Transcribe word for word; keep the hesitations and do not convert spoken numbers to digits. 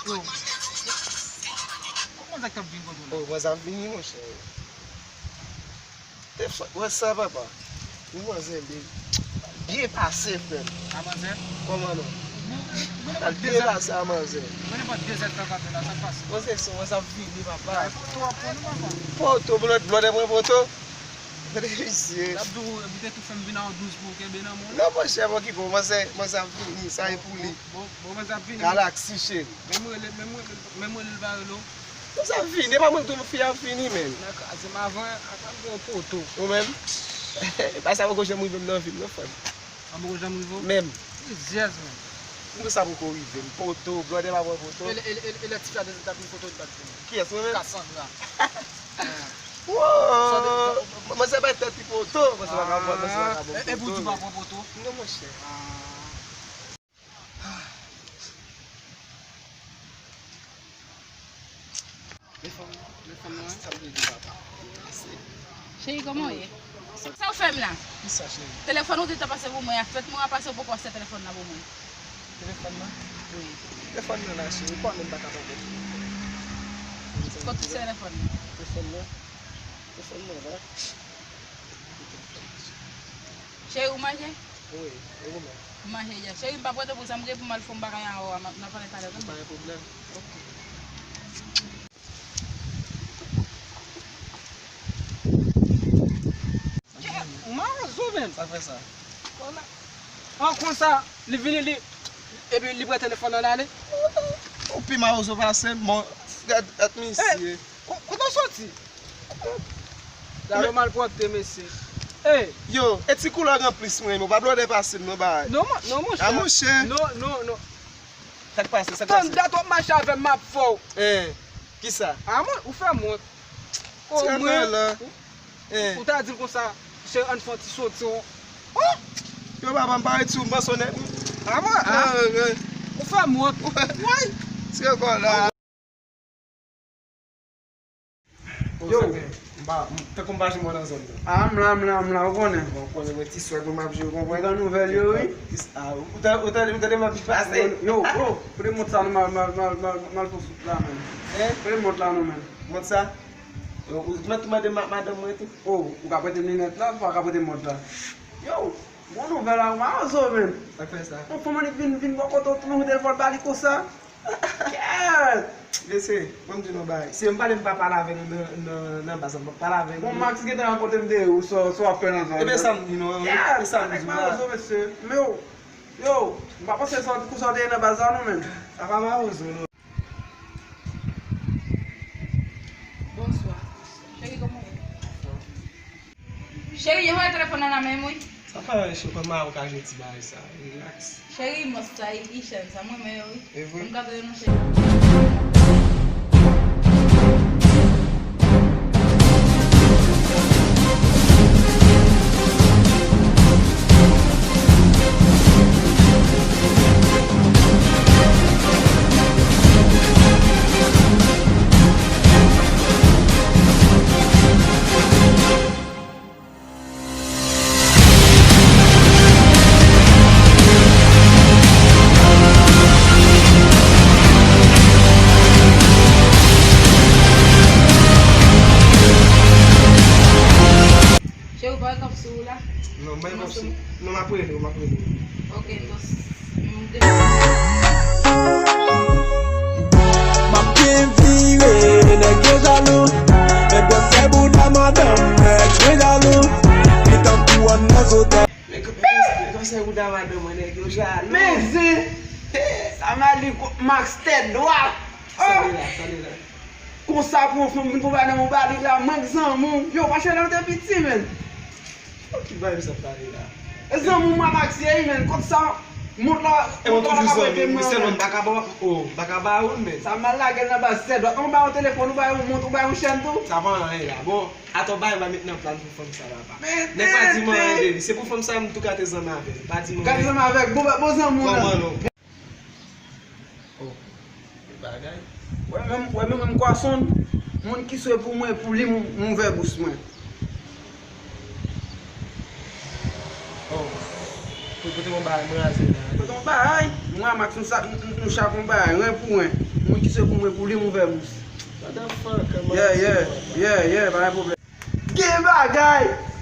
Yo. Kòman sa k t ap vin kote w la? Oh, mwen sa vini, monchè. Te fò, wè sa, papa. Yon manzè byen, byen pase, frè m. A manzè? Kòman non? Al byen pase a manzè. Mwen nenpòt de zè tan k ap fè la, sa k pase? Manzè, se mwen sa vini, papa. Ay, poto ap pran nou, papa. Poto, blòdè, blòdè pran poto. Gade misye. L ap di w, ou te tou fè m vin a yon douz pou w kenbe nan men w. Non, monchè, mwen ki bon, manzè, manzè ap vini, sa e pou li. Bon, bon, manzè ap vini. Galaksi, cheri. Menm rele, menm rele, menm rele l pa rele w. Manzè ap vini, e pa mwen ki di w fi a ap vini, menn. Nan kraze m avan, avan m gen yon poto. Ou menm? Bagay sa poko janm rive m nan vi m, non, frè m. Sa poko janm rive w? Menm. Rizyèz, menn. Mwen sa poko rive m. Poto, blòdè pa pran poto. E lè, e lè, e lè, e lè ti fi a te di l t ap vin poto, li pa t vini. Kiyès, mwen menm? Cassandra. Wow! Mwen se bay tèt li poto, mwen se pa ka pran, mwen se pa ka bon poto. E, e pou di pa pran poto? Non, monchè. Men fanm, men fanm nan. Sa vle di papa. Cheri, kòman w ye? Sa w fè m la? Kisa, cheri? Telefòn ou te ta pase pou mwen a, fèt mwen a pase, ou poko achte telefòn nan pou mwen. Telefòn nan? Wi. Telefòn nan la, cheri, ou konnen m pa ka pran telefòn. Kote se telefòn nan? Telefòn nan? Telefòn nan la. Cheri, ou manje? Wi, e ou menm? M manje yè. Cheri, m pa prete pou sa, m gen pou m al fè yon bagay anwo a, n a pale talè, tande? Pa gen pwoblèm. Ok. Ou mawozo menm. Sa fè sa? An konsa, li vini, li, epi li pran telefòn nan l ale. Ou pi mawozo pase m, bon, gad, gad misye. Ko-, kote w soti? Gade malpwòpte, mesye. Ey! Yo, e ti koulè w gen plis mwen, ou pa blòdè pase m non, bay. Non, mon-, non, monchè. A, monchè. Non, non, non. Sa k pase, sa k pase? Tann dat w ap mache avè m, m ap fè w. Eh, kisa? A, mwen, ou fè m wont. Ti mwen, antann la. Eh. Ou ta di l konsa, cheri, ann fè yon ti soti, on. Oh! Yo, papa, m pa ret sou m, panse w nèg. A, mwen, a. Eh, eh. Ou fè m wont. Woy! Ti ankò la. Yo. M pa, m, tankou m pa janm wè nan zòn nan. A, m la, m la, m la, ou konnen. Bon, ou konnen mwen ti swag mwen m ap jwe, ou konprann? Ou gen nouvèl yo, wi. A, ou ta-, ou tande, ou tande m ap pase? Yo, yo, kote mont sa nou m al, m al, m al, m al, m al fè sou la, menm. Hein? Kote mont la nou, menm? Mont sa? Yo, ou mèt tou mande ma-, madanm mwen tou. Oh, ou ka prete m linèt la, ou pa ka prete mont la. Yo, bon nouvèl la, ou mawozo, menm. Sa k fè sa? Yon fanm annik vin, vin bò kote w, tou nou telefòn ba li konsa. Kèt! Mesye, ban m di nou yon bagay. Si m pale, m pa pale avè nou nan, nan, nan baz la, m pa pale avè nou. Bon, Max gentan rakonte m de ou, sa, sa w ap fè nan zòn nan. Ebyen, sa m di nou an, wi. E sa m di nou an. Mawozo, mesye. Men yo, yo, m pa panse sa, kou sa w te ye nan baz la, non, menm. Sa pa mawozo, non. Bonswa. Cheri, kòman w ye? Cheri, yo voye telefòn nan nan men m, wi. Sa pa anyen, cheri, kòman ou ka jwe ti bagay sa? Relax. Cheri, mòs sa, Ichèn sa, mwen renmen yo, wi. E vre? M ka voye non, cheri. Cheri, ou pa wè k ap sou ou la? Non, mwen p ap sou. Non, m ap rele w, m ap rele w. Ok, entonces, m te. M ap byen vire, nèg yo jalou. Nèg wè fè bouda madanm, nèg yo jalou. Li tankou anndan zotèl. Nèg, nèg, nèg wè fè bouda madanm, nèg yo jalou. Men zen! Sa m a li Max tèt dwat. Sa li la, sa li la. Konsa pou yon fanm vin pou bay nan yon balik la, mwen k zanmi w. Yo, pa chèlè w te piti, menn. Ki bagay misye ap pale la? E zanmi w mwen Max ye wi, menn. Kot sa, mont la, e mwen toujou zanmi w, men sèlman m pa ka ba w, oh, m pa ka ba ou l, menn. Sa mal lage l nan baz tèt dwat. Ou ba yon telefòn, ou ba yon mont, ou ba yon chèn tou. Sa pa anyen la. Bon, atò bagay m va met nan plan pou fanm sa papa. Nèg pa di m anyen de li. Se pou fanm sa m tou ka te zanmi avè l. Pa di m anyen. Ka te zanmi avè l. Bon, bon zanmi w nan. Kòman non? Oh, e bagay. Wè menm, wè menm, menm kwason, moun ki swe pou mwen, pou li m, m ouvè bous mwen. Oh, pou, pote yon bagay, mwen raze la. Pote yon bagay? Mwen a Max, nou sa, nou, nou, nou chak yon bagay, ren pou ren. Moun ki se pou mwen, pou li, m ouvè bous. Motherfucker, Yeah, yeah, yeah, yeah, pa gen pwoblèm. Gen bagay!